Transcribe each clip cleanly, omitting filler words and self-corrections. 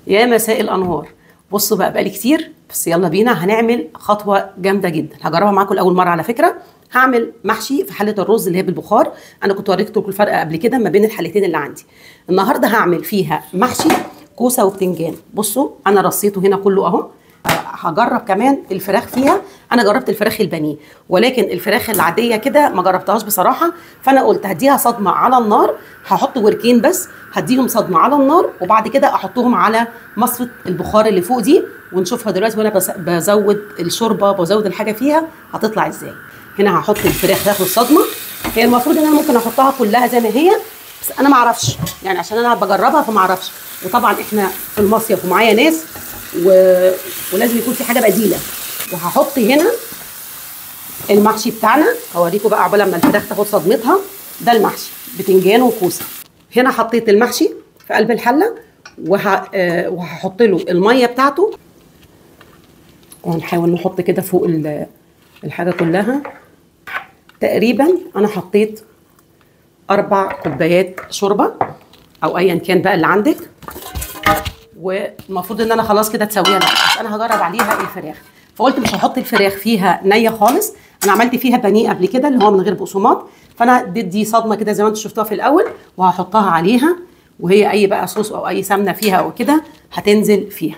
يا مساء الانوار. بصوا بقى، بقالي كتير بس يلا بينا هنعمل خطوة جامدة جدا، هجربها معاكم لاول مرة على فكرة. هعمل محشي في حله الرز اللي هي بالبخار. انا كنت وريتكم الفرق قبل كده ما بين الحلتين اللي عندي. النهارده هعمل فيها محشي كوسة وبتنجان. بصوا انا رصيته هنا كله اهو. هجرب كمان الفراخ فيها. انا جربت الفراخ البانيه، ولكن الفراخ العادية كده ما جربتهاش بصراحة، فانا قلت هديها صدمة على النار. هحط وركين بس، هديهم صدمة على النار وبعد كده احطهم على مصفة البخار اللي فوق دي، ونشوفها دلوقتي وانا بزود الشوربة بزود الحاجة فيها هتطلع ازاي. هنا هحط الفراخ تاخد صدمة. هي المفروض ان انا ممكن احطها كلها زي ما هي، بس انا ما اعرفش يعني، عشان انا بجربها فما اعرفش. وطبعا احنا في المصيف ومعايا ناس ولازم يكون في حاجة بديله. وهحط هنا المحشي بتاعنا، هوريكم بقى عقبال لما الفراخ تاخد صدمتها. ده المحشي بتنجان وكوسه. هنا حطيت المحشي في قلب الحلة وهحط له المية بتاعته، وهنحاول نحط كده فوق الحاجة كلها. تقريبا انا حطيت 4 كوبايات شوربة او ايا كان بقى اللي عندك، والمفروض ان انا خلاص كده تسويها، بس انا هجرب عليها الفراخ. فقلت مش هحط الفراخ فيها نيه خالص، انا عملت فيها بانيه قبل كده اللي هو من غير بقسماط، فانا اديت دي صدمة كده زي ما انتم شفتوها في الاول، وهحطها عليها، وهي اي بقى صوص او اي سمنه فيها او كده هتنزل فيها،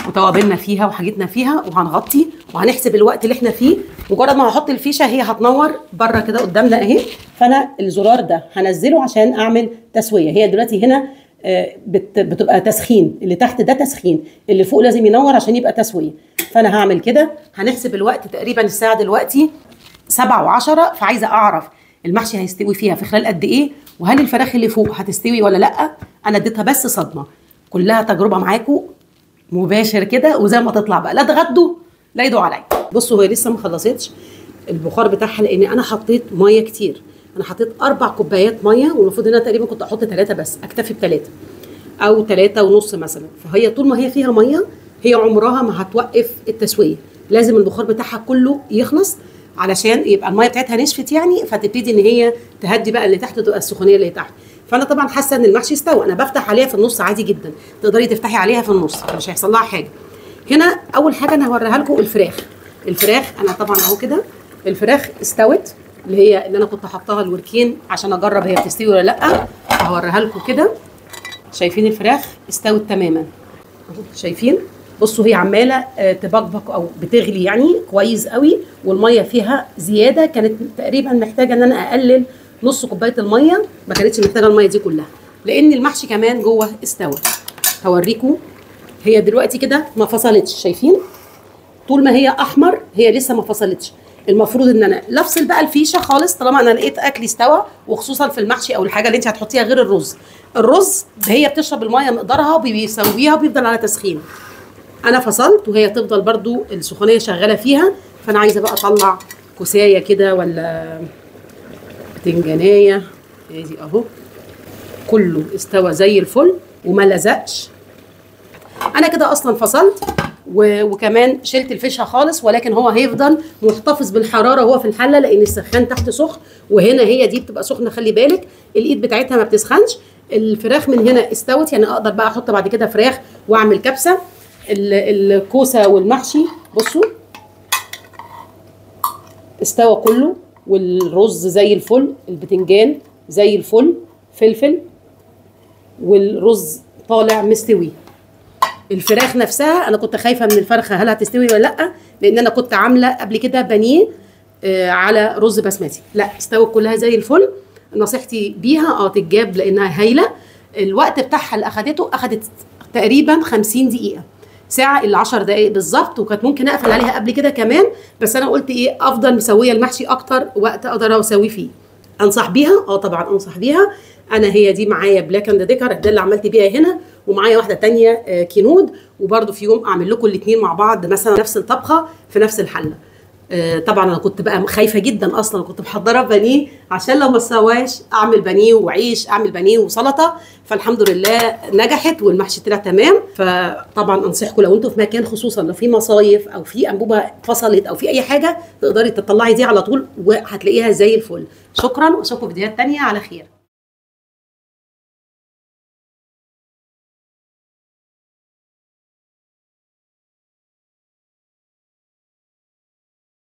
وتوابلنا فيها وحاجتنا فيها، وهنغطي وهنحسب الوقت اللي احنا فيه. مجرد ما هحط الفيشه هي هتنور بره كده قدامنا اهي، فانا الزرار ده هنزله عشان اعمل تسويه. هي دلوقتي هنا بتبقى تسخين، اللي تحت ده تسخين، اللي فوق لازم ينور عشان يبقى تسويه. فانا هعمل كده، هنحسب الوقت تقريبا الساعة دلوقتي 7:10، فعايزه اعرف المحشي هيستوي فيها في خلال قد ايه، وهل الفراخ اللي فوق هتستوي ولا لا. انا اديتها بس صدمة، كلها تجربه معاكم مباشر كده، وزي ما تطلع بقى لا تغدوا لا يدعوا عليا. بصوا هي لسه ما خلصتش البخار بتاعها، لان انا حطيت مية كتير. انا حطيت 4 كوبايات مية، والمفروض ان انا تقريبا كنت احط 3 بس، اكتفي ب3 او 3.5 مثلا. فهي طول ما هي فيها مية هي عمرها ما هتوقف التسوية، لازم البخار بتاعها كله يخلص علشان يبقى المية بتاعتها نشفت يعني، فتبتدي ان هي تهدي بقى اللي تحت، تبقى السخونيه اللي تحت. فانا طبعا حاسه ان المحشي استوى، انا بفتح عليها في النص عادي جدا، تقدري تفتحي عليها في النص مش هيحصل لها حاجة. هنا اول حاجة انا هوريها لكم الفراخ. الفراخ انا طبعا اهو كده الفراخ استوت، اللي هي اللي انا كنت حطاها الوركين عشان اجرب هي بتستوي ولا لا، هوريها لكم كده. شايفين الفراخ استوت تماما، شايفين؟ بصوا هي عماله تبقبق او بتغلي يعني كويس قوي، والمية فيها زيادة، كانت تقريبا محتاجه ان انا اقلل نص كوباية المية، ما كانتش محتاجه المية دي كلها، لان المحشي كمان جوه استوى. هوريكم هي دلوقتي كده ما فصلتش، شايفين؟ طول ما هي احمر هي لسه ما فصلتش. المفروض ان انا لا افصل بقى الفيشه خالص طالما انا لقيت اكلي استوى، وخصوصا في المحشي او الحاجة اللي انت هتحطيها غير الرز. الرز هي بتشرب المية مقدارها وبيسويها وبيفضل على تسخين. انا فصلت وهي تفضل برده السخونيه شغالة فيها. فانا عايزه بقى اطلع كوسايه كده ولا بتنجانيه، ادي اهو كله استوى زي الفل وما لزقش. انا كده اصلا فصلت وكمان شلت الفيشه خالص، ولكن هو هيفضل محتفظ بالحرارة وهو في الحلة، لان السخان تحت سخن، وهنا هي دي بتبقى سخنة، خلي بالك الايد بتاعتها ما بتسخنش. الفراخ من هنا استوت، يعني اقدر بقى احط بعد كده فراخ واعمل كبسة. الكوسه والمحشي بصوا استوى كله، والرز زي الفل، البتنجان زي الفل، فلفل، والرز طالع مستوي. الفراخ نفسها انا كنت خايفة من الفرخه هل هتستوي ولا لا، لان انا كنت عامله قبل كده بانيه على رز بسمتي، لا استوت كلها زي الفل. نصيحتي بيها تتجاب لانها هايلة. الوقت بتاعها اللي اخدته، اخدت تقريبا 50 دقيقة، ساعة الا 10 دقائق بالظبط، وكانت ممكن اقفل عليها قبل كده كمان، بس انا قلت ايه افضل مسويه المحشي اكتر وقت اقدر اسويه فيه. انصح بيها؟ طبعا انصح بيها. انا هي دي معايا Black and Decker، ده اللي عملت بيها هنا، ومعايا واحدة تانية Kenwood، وبرده في يوم اعمل لكم الاثنين مع بعض مثلا نفس الطبخة في نفس الحلة. طبعا انا كنت بقى خايفة جدا اصلا، كنت محضرة بانيه عشان لو ما استواش اعمل بانيه وعيش، اعمل بانيه وسلطة، فالحمد لله نجحت والمحشي طلع تمام. فطبعا انصحكم لو انتوا في مكان، خصوصا لو في مصايف او في انبوبة فصلت او في اي حاجة، تقدري تطلعي دي على طول وهتلاقيها زي الفل. شكرا واشوفكم في فيديوهات تانية على خير.